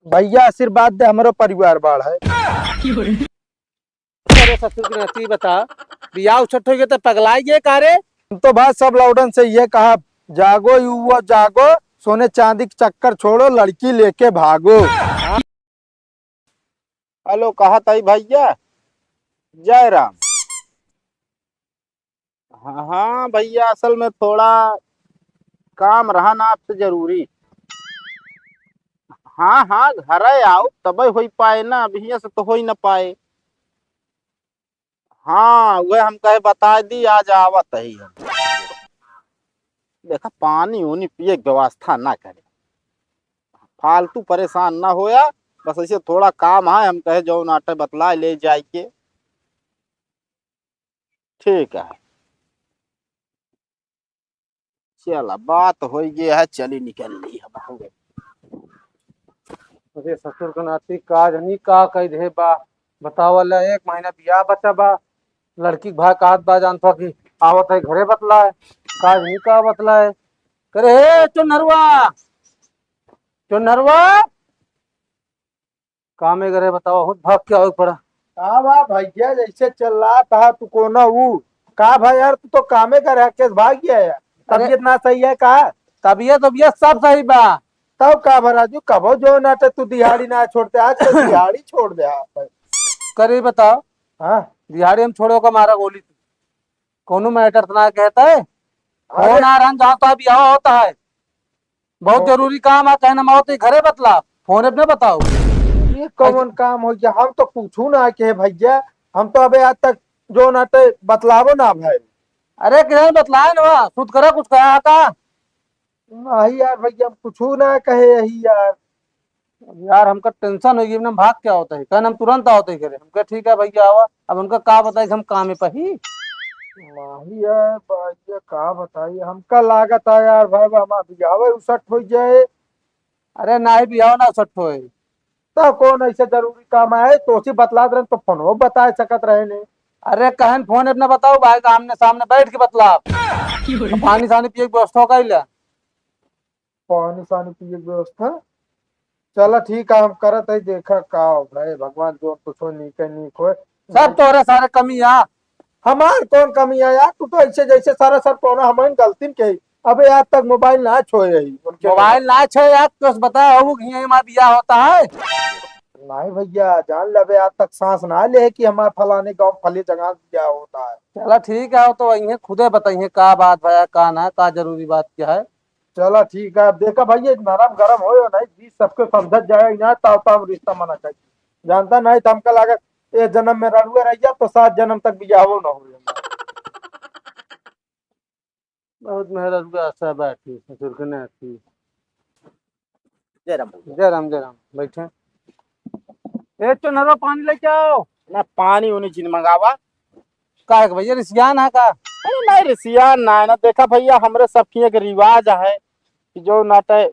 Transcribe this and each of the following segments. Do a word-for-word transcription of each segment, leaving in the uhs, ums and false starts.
भइया आशीर्वाद दे, हमरो परिवार बाढ़े। अरे ससुर के नाती बता, बियाह उछट होइ गए तो पगलाइ गए का रे? हम तो भाई सब लौडन से ये कहा, जागो युवा जागो, सोने चांदी के चक्कर छोड़ो, लड़की लेके भागो। हेलो, कहत हई भइया, जय राम। हाँ, हाँ भइया, असल में थोड़ा काम रहा ना आपसे जरूरी। हाँ, हाँ, घरे आओ, तबे होइ पाए ना, अभी से तो होइ न पाए। हाँ, वह हम कहे बताइ दी, आज आवत ही हम। देखा, पानी उनी पिए के व्यवस्था ना करे, फालतू परेशान ना होया, बस ऐसे थोड़ा काम है, हम कहे जौन आटे बतलाए ले जाए के। ठीक है, चला, बात होइ गया है, चली निकल ली हम। अरे ससुर के नाती, का जनी का कह दे बा, बतावा ला, एक महीना बियाह बचा बा, लड़की के भाई कहत बा, जानत बा कि आवत है घरे बतलाए, का जनी का बतलाए। करे, "हे चुनरवा, चुनरवा।" कामे करे बतावा, खुद भाग के आवे के पड़ा। का बा भइया, जैसे चिल्लात हा तू कोना ऊ? का भा यार, तू तो कामे करे, केस भाग गया यार। अरे तबीयत ना सही है का? तबीयत, तबीयत सब सही बा। तब का भा राजू, कबो जौन आटे तू दिहाड़ी ना छोड़ते, आज तो दिहाड़ी छोड़ दे आप। करे बताओ। हाँ। दिहाड़ी हम छोड़ो का मारा गोली तू। कौनो मैटर तो ना कहता है। अरे। फोन आ रहा, हम जाओ तो अभी आओ होता है। बहुत ओ। जरूरी काम है, कहना मत तो घरे बतला, फोन पे ना बताओ। ये कौन काम हो गया? हम तो कुछ ना कहे भइया, हम तो अबे आज तक जौन आटे बतलावो ना भाई। अरे किधर बतलाए ना, सुध करा कुछ कहा था? नहीं यार भइया, हम कुछ ना कहे यही यार। अब यार हमका टेंशन होइ गई, हम भाग के आवत है, कहन हम तुरंत आवत है घरे। हम कहे ठीक है भइया आवा, अब उनका का बताई कि हम कामे पे ही। नहीं यार भइया का बताई, हमका लागत है यार भाई हमार बियाह उसट होइ जाए। अरे नाही बियाह ना उसट होए। तो कौन ऐसे जरूरी काम आए तो उसी बतलात रहे तो फोनो बताए सकत रहे ने। अरे कहन फोन अपना बताओ भाई का आमने सामने बैठ के बतला। पानी सानी पिए के व्यवस्था कइला। पानी सानी पिए के व्यवस्था। चला ठीक है, हम करत है, देखा का हो भाई, भगवान जो कुछ हो नीक है, नीक होए। सब तोहरे सारे कमी आ। हमार कौन कमी है यार? तू तो ऐसे जैसे सारा सर पौना हमारी गलती के। अबे आज तक मोबाइल ना छोए रही उनके। मोबाइल ना छोए यार, तो बता हो कि यहीं हमारा बियाह होता है। नहीं भइया, जान ले अबे आज तक सांस ना ले कि हमार फलाने गांव फले जगह बियाह होता है। चला ठीक है, तो वहीं खुदे बताइए का बात भया, का ना, का जरूरी बात क्या है। चला ठीक है, अब देखा भइया, नरम गरम होए नहीं, बीच सबके समझत जाए, यहाँ ताव ताव रिश्ता मना चाहिए। जानता नहीं तो हमका लागत, ए जन्म में रड़ुए रह गया तो सात जन्म तक बियाहो न हो। बहुत मेहरारू के आशा बाटी, ससुर के नाती। जय राम भैया। जय राम, जय राम। बैठे। ए, चुनरो, पानी लेके आओ। ना, पानी उनी जिन मंगावा। काहे के भैया, रिसियान है का? अरे नहीं, रिसियान ना है ना। देखा भैया, हमरे सब की एक रिवाज है कि जो नाते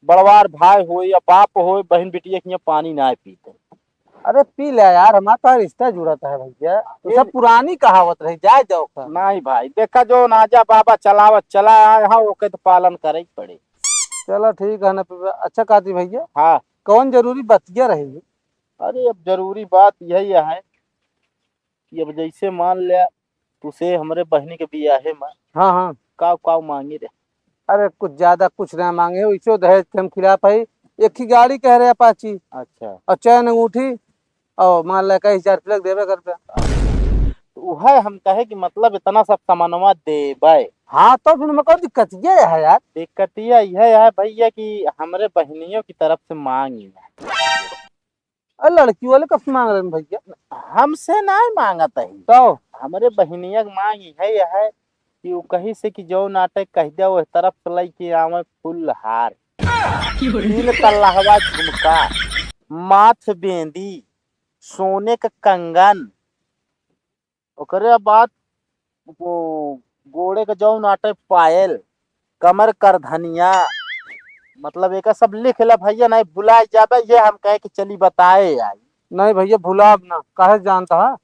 बड़वार भाई होए या बाप होए, बहन बिटिया के यहाँ पानी ना पीते। अरे पी ले यार, हमारा तो रिश्ता जुड़त है भैया, तो ये सब पुरानी कहावत रही, जाए जाओ का। नहीं भाई, देखा जो नाजा बाबा चलावत चला आए हैं, ओके तो पालन करे ही पड़े। चला ठीक है ना, अच्छा काती भैया। हाँ। कौन जरूरी बतिया रही? अरे अब जरूरी बात यही है कि अब जैसे मान ले, तुसे हमरे बहिनी के बियाहे में हाँ, हाँ। काव काव मांगे रे? अरे कुछ ज्यादा कुछ ना मांगे, वैसे दहेज के हम खिलाफ है। एक ही गाड़ी कह रहे अपाची। अच्छा। और चैन अंगूठी और मान ले इक्कीस हजार तिलक देवे घर पे। तो वह हम कहे कि मतलब इतना सब सामानवा देबे। हाँ तो फिर में कौन दिक्कत ये है यार? दिक्कत ये है भैया कि हमरे बहनियों की तरफ से मांगी है। अरे लड़की वाले कब से मांग रहे हैं भैया? हमसे नहीं मांगत है। तो? हमरे बहनिया के मांग है यह है कि वो कही से कि जो नाटक कह दिया वह तरफ से लेके आवे फुल हार, तीन तल्लाहवा झुमका, माथ बेंदी, सोने का कंगन, ओकरे बाद वो गोड़े के जौन आटे पायल, कमर करधनिया, मतलब एका सब लिख ले भैया, नहीं भुला जाबे, ये हम कहे कि चली बताए आई। नहीं भैया, भुलाब ना, काहे जानता है,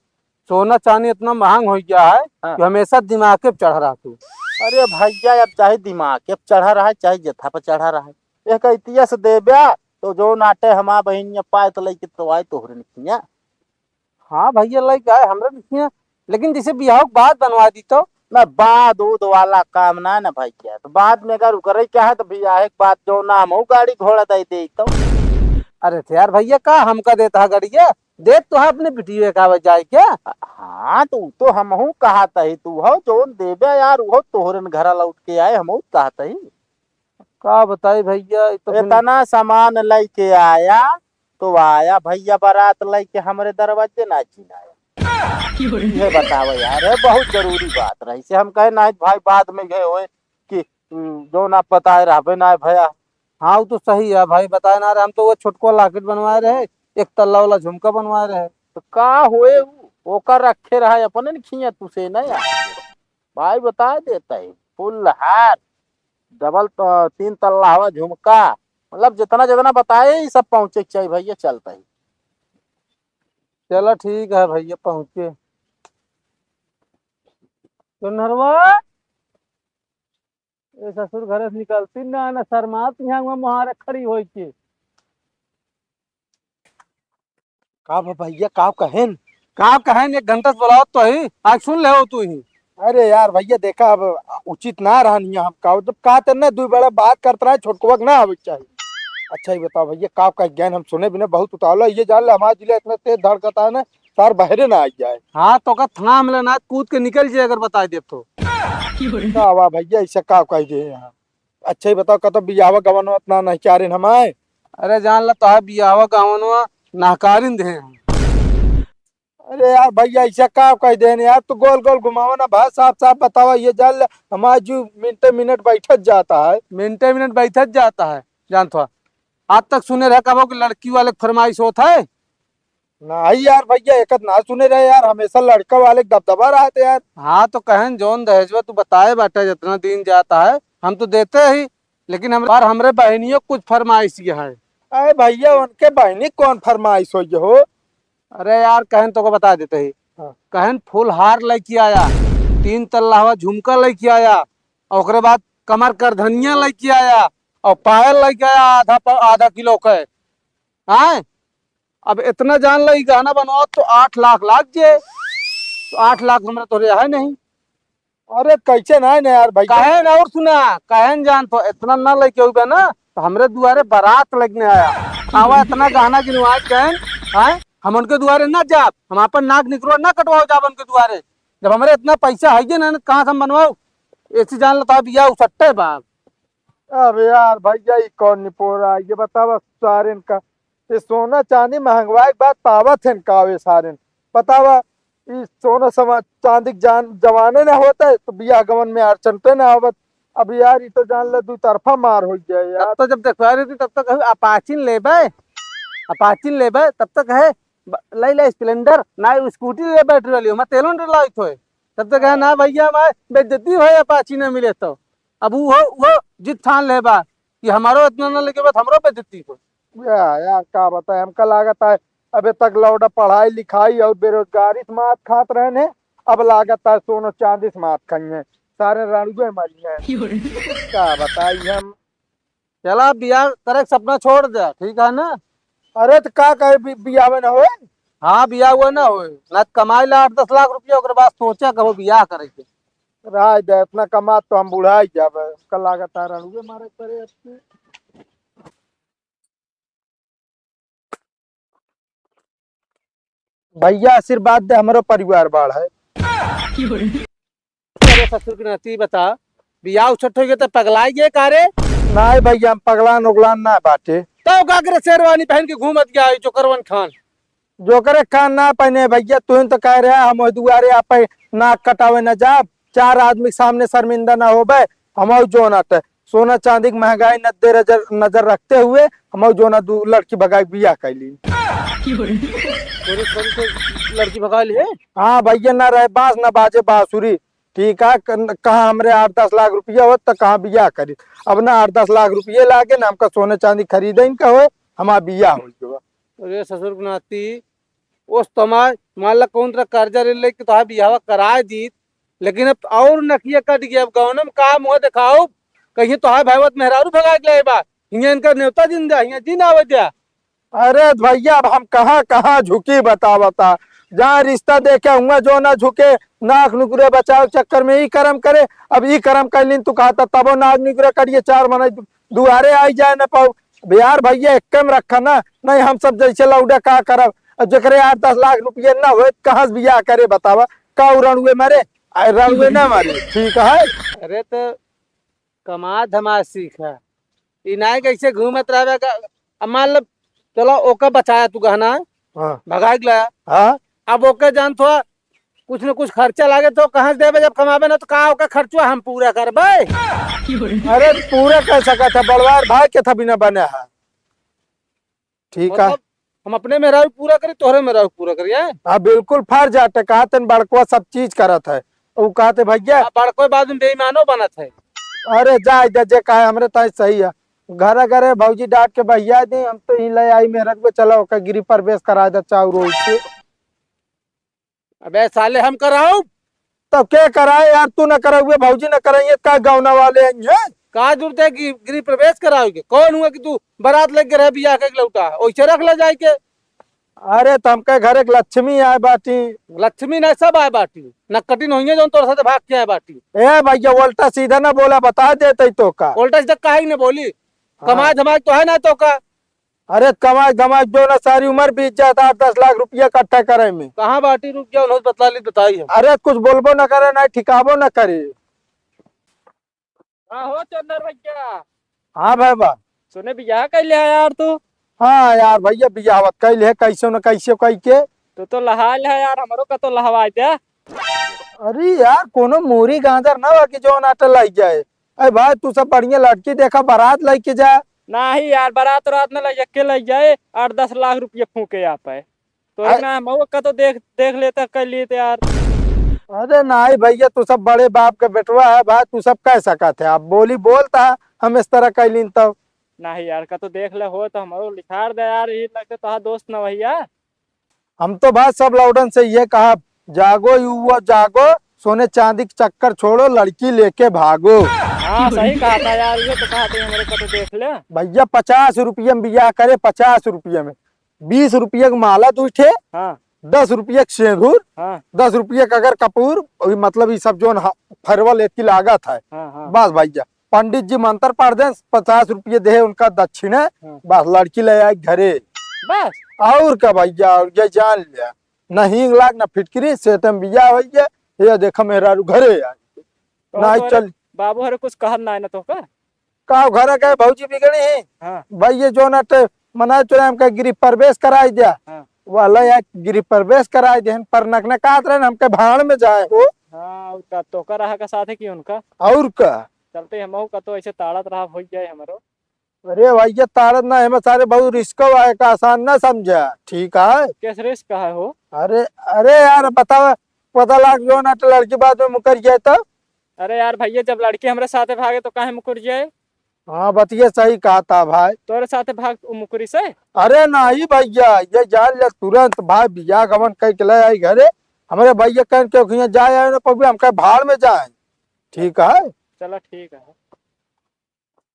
सोना चांदी इतना महंग हो गया है हाँ। कि हमेशा दिमाग पे चढ़ रहा तू। अरे भैया, अब चाहे दिमाग पे चढ़ा रहा है, चाहे जथा पे चढ़ा रहा है, एक इतिहास देब्या तो जौन आटे हमार बहिनिया पाए तो लइके तो आए तोहरे निकिया। हाँ भइया, लइके आए हमरे निकिया, लेकिन जैसे बियाह के बाद बनवा दी तो। ना, बाद उद वाला काम ना ना भइया, तो बाद में अगर उकरे के है तो बियाह के बाद जौन ना हमहू गाड़ी घोड़ा दे दे तो। अरे तो यार भइया, का हमका देता है गड़िया, देत तो है अपने बिटिया का आवे जाए के। हाँ, तो उ तो हमहू कहत ही, तू हो जौन देबे यार, उहो तोहरे न घरा लौट के आए, हमहू कहत ही। का बताई भइया, ई तो फिर इतना सामान लइके आया, तो आया भइया बारात लइके हमरे दरवाजे ना चिन्हाया। ये बतावा यार, ये बहुत जरूरी बात रही। से हम कहे, "नाहीं भाई, बाद में ये होए कि, उम, जौन आप बताए रहबे ना भइया।" हाँ, उ तो सही है भाई, बताए ना रहे, हम तो वो छोटको लॉकेट बनवाए रहे, एक तल्ला वाला झुमका बनवाए रहे। तो का होए उ? ओकर रखे रहा अपने न खिया तू से ना यार। भाई बताए देता है, फुल हार, डबल त-, तीन तल्ला हवा झुमका, मतलब जितना जितना बताए, ई सब पहुँचे के चाहिए भइया, चलता ही। चला ठीक है भइया, पहुँचे। तो नरवा, ए ससुर घरे से निकलती ना, ना शर्मात यहाँ हुआ मुहारे खड़ी होई के। का बा भइया, का कहेन? का कहेन, एक घंटा से बोलावत तो ही, आज सुन ले हो तू ही। अरे यार भइया, देखा अब उचित ना रहन हिया हम का, जब का ते ना दुई बड़ा बात करत रहा, छोटकवा के ना आवे के चाही। अच्छा ही बताओ भइया, का कह गए हम सुने बिना बहुत उतावला, ये जान ले हमारा जिला इतना तेज धड़कता है ना, सार बहरे ना आ जाए। हाँ, तो का थाम ले ना, कूद के निकल जाए अगर बताई देब तो। का बा भइया, ऐसा का कह गए यहाँ? अच्छा ही बताओ, कतो बियाहवा गवनवा इतना नहकारिन हमाए? अरे जान ला, तोहार बियाहवा गवनवा नहकारिन दे हैं। अरे यार भइया, ऐसा का कह देन यार, तू गोल गोल घुमावा ना भाई, साफ साफ बतावा, ये जान ला, हमार जो मिनटे मिनट बैठत जाता है। मिनटे मिनट बैठत जाता है, जानत हो, आज तक सुने रहे कबो कि लड़की वाले के फरमाइश होत है? नाहीं यार भइया, एकत ना सुने रहे यार, हमेशा लड़का वाले के दबदबा रहत यार। हाँ, तो कहेन जौन दहेजवा तू बताए बाटे, जितना दिन जाता है, हम तो देते ही, लेकिन हम, पर हमरे बहिनियों के कुछ फरमाइश ये है। अरे भइया, उनके बहिनी के कौन फरमाइश होई हो? अरे यार, कहेन तोको बता देते ही। हाँ। कहेन फुलहार लइके आया, तीन तल्ला हवा झुमका लइके आया, और ओकरे बाद कमर करधनिया लइके आया, और पायल लइके आया आधा प-, आधा किलो के। आए, अब इतना जान ला, ई गहना बनवाओ तो आठ लाख लाग जे, तो आठ लाख हमरा तोरे है नहीं। अरे कैसे नाहीं ना यार भइया? कहेन और सुना, कहेन जान तो इतना ना लइके उबे ना, तो हमरे दुआरे बारात लगने आया। आवा इतना गहना गिनवा के कहेन, हैं? हम उनके दुआरे ना जाब, हम आपन नाक निकरो ना कटवाओ जाब उनके दुआरे। जब हमरे इतना पैसा है ना, कहाँ से हम बनवाओ? ऐसी जान लो तो अब यह उसट्टे बा। अब यार भइया, ई कौन निपोरा? ये बतावा सारेन का, ये सोना चांदी महंगवाए के बाद पावत हैं का वे सारेन? बतावा, ई सोना समा-, चांदी के जान, जमाने ना होता है, तो बियाह गवन में अड़चन पे ना आवत। अब यार, ई तो जान ले, दू तरफा मार हो जाए तब यार। तो जब देखवा रही थी, तब तक कहे, "अपाचिन लेबे, अपाचिन लेबे," तब तक है, ब-, "ले ले Splendor, ना scooty ले बैटरी वाली, हमार तेलों डर लाइत होए।" तब तक है, "ना भइया, हमार बेइज्जती होए, अपाची ना मिले तो।" अब वो, वो जिद ठान लेबा कि हमारो इतना ना लेके बस हमरो बेइज्जती हो। या, यार, का बताए, हमका लागत है, अबे तक लौड़ा पढ़ाई लिखाई और बेरोजगारी से मात खात रहन है, अब लागत है सोना चांदी से मात खाई हैं, सारे रणुए मरी हैं। का बताई हम। चला, बियाह करे के सपना छोड़ दे, ठीक है ना? अरे, तो का कहे, बि-, बियाह में ना होए? हाँ, बियाह हुआ ना होए, ना कमाई ला आठ दस लाख रुपया, ओकरे बाद सोचा कबो बियाह करे के। राय दे, इतना कमात तो हम बुढ़ाई जाबे। हमका लागत है रणुए मारे पड़े अब के। भइया आशीर्वाद दे, हमरो परिवार बाढ़ है। अरे ससुर के नाती बता, बियाह उछट हो गया तो पगलाई गए का रे? नाहीं भइया, हम पगलान उगलान ना बाटे। तो का करे शेरवानी पहन के घूमत गया है जोकरवन खान? जोकरे खान ना पहने भइया, तू ही तो कह रहा, हम ओह दुआरे आप नाक कटावे न जाब, चार आदमी के सामने शर्मिंदा ना होबे। हम जोन आते सोना चांदी की महंगाई नजर, नजर रखते हुए हम जोन दू लड़की भगाई बियाह कैली। तोरे ससुर के लड़की भगा ली है? हाँ भइया, ना रहे बांस ना बाजे बांसुरी। ठीक है, क-, कहाँ हमरे आठ दस लाख रुपया होत तो कहाँ बियाह करी। अब ना आठ दस लाख रुपये लागे, ना हमका सोना चांदी खरीदे इनका होए, हमारा बियाह हो गया। अरे ससुर के नाती, ओस तो हमार, मान ला कौन तरह कर्जा ले लेके तोहार बियाहवा कराए दीत, लेकिन अब और नकिया कट गया। अब गौनम का मुँह देखाओ, कहीं तोहार भैवत मेहरारू भगा के लाए बा, हियाँ इनका नेवता जिन द्या, हियाँ जिन आवे द्या। अरे भइया, अब हम कहाँ कहाँ झुकी बतावता, जहाँ रिश्ता देखे हुआ जो ना झुके, नाक नुकरे बचाव चक्कर में ई करम करे। अब ई करम कइलिन तू कहता तबो नाक नुकरे करिए, चार मने दु-, दुआरे आई जाए न पाऊ। अब यार भइया, एक्के में रखा ना, नहीं हम सब जैसे लौडे का करब। अब जेकरे आठ दस लाख रुपये ना होए, कहाँ से बियाह करे बतावा? का उ रणुए मरे? आ रणुए ना मरे, ठीक है। अरे तो कमा धमा सीख है। ई नाय कैसे घूमत रहबे का? अब मान लो, चलो ओके बचाया तू गहना, हाँ। भगाई ला। हाँ। अब ओके जान थो कुछ न कुछ खर्चा लागे तो कहाँ से देबे? जब कमाबे ना तो का ओके खर्चवा हम पूरा करबे? अरे पूरा कर सकत है, बड़वार भाई के था बिना बने है। ठीक है। मतलब, हम अपने मेहरारू पूरा करी, तोहरे मेहरारू पूरा करी, हैं? हाँ, बिल्कुल फर्ज आटे, कहा तन बड़कवा सब चीज करत है। उ कहते भइया। आ, बड़कवा बाद में बेईमानो बनत है। अरे जाए दे, जे कहे हमरे ताई सही है। घरे घरे भौजी डांट के बहिया दी, हम तो ही ले आई मेहरारू को, चला ओकर गृह प्रवेश करा दे चाउर ओइर के। अबे साले, हम कराऊं? तब के कराए यार, तू न कराउए, भौजी न कराइए, का गौना वाले हैं ये? का जरूरत है कि गृह प्रवेश करावे के? कौन हुआ कि तू बारात लेके रहे बियाह के लौटा, ओइसे रख ले जाए के? अरे, त हमके घर एक लक्ष्मी आए बाटी। लक्ष्मी नहीं, सब आए बाटी, नकटिन होइए जौन तोर साथे भाग के आए बाटी। ए भइया, उल्टा सीधा ना बोला, बता देते तो का। उल्टा सीधा काहे न बोली? हाँ। कमाए धमाए तो है ना तो का। अरे कमाई धमाई जो ना सारी उम्र बीत जाता, आठ दस लाख रुपया इकट्ठा करे में। कहाँ बाटी, रुक जाओ, उन्होंने बतला ली, बताई हम। अरे कुछ बोलबो न करे, ना ठिकाबो न करे। हाँ हो चंदर भइया। हाँ भाई बा। सुने बियाह कैले है यार तू? हाँ यार भइया, बियाह वत कैले है, कैसे न कैसे कई के। तू तो लहाल है यार, हमरो का तो लहवाई दे। अरे यार, कोनो मूरी गाजर ना हो कि जौन आटा लाई जाए। अरे भाई, तू सब बढ़िया लड़की देखा, बारात लइके जा। नाही यार, बारात रात न लइ, एक्के लइ जाए, आठ दस लाख रुपया फूके आप है। तो हाँ। ना, मऊ का तो देख, देख लेता, कर लेते यार। अरे नाही भइया, तू सब बड़े बाप के बेटवा है भाई, तू सब कह सकत है। अब बोली बोलता, हम इस तरह कह लीन तब। नाही यार, का तो देख ले हो तो हमरो लिखार दे यार, ये लगते तो दोस्त न भइया। हम तो भाई सब लौडन से ये कहा, जागो युवा जागो, सोने चांदी के चक्कर छोड़ो, लड़की लेके भागो। हाँ, सही कहा था यार, ये तो कहा था, हमरे को तो देख ले। भइया, पचास रुपया में बियाह करे, पचास रुपया में, बीस रुपया के माला दुइ ठे, हाँ। दस रुपया के सेंदूर, हाँ। दस रुपया के अगर कपूर, वही मतलब ये सब जोन ह-, फरवल एतकी लागत है। हाँ, हाँ। बस भइया, पंडित जी मंत्र पढ़ दें, पचास रुपये दे उनका दक्षिणा, हाँ। बस लड़की ले आई घरे। बस? और का भइया, और ये जान लिया, ना हींग लाग, ना फिटकरी, सेटे में बियाह होइ गया, ये देखा मेहरारू घरे आई। तो नहीं तोरे चल। बाबू हरे कुछ कहत ना है ना तो का? का घर गए भौजी बिगड़ी है? हाँ। भाई ये जो ना ते मना चुरा हमका गृह प्रवेश कराई दिया। हाँ। वाला यार गृह प्रवेश कराई दे, पर नकना कात रहे हमके भाड़ में जाए हो। हाँ, और का तो का रहा का साथ है कि उनका? और का? चलते हमहू का तो ऐसे ताड़त रहा हो जाए हमरो। अरे भाई, ये तारत ना, एमे सारे बहुत रिस्क है, का आसान ना समझा, ठीक है? कैसे रिस्क है हो? अरे, अरे यार, बतावा, पता लाग जो ना तो लड़की बाद में मुकर जाए तो? अरे यार भैया, जब लड़की हमरे साथे भागे तो काहे मुकर जाए? हाँ, बतिया सही कहा था भाई। तोरे साथे भाग उ मुकरी से? अरे नाही भैया, ये जान ले तुरंत भाई, बियाह गमन कई के ले आई घरे। हमरे भैया कहन के ओखियाँ जाए आए ना पबे, हम कहे भाड़ में जाए, ठीक है? चलो ठीक है।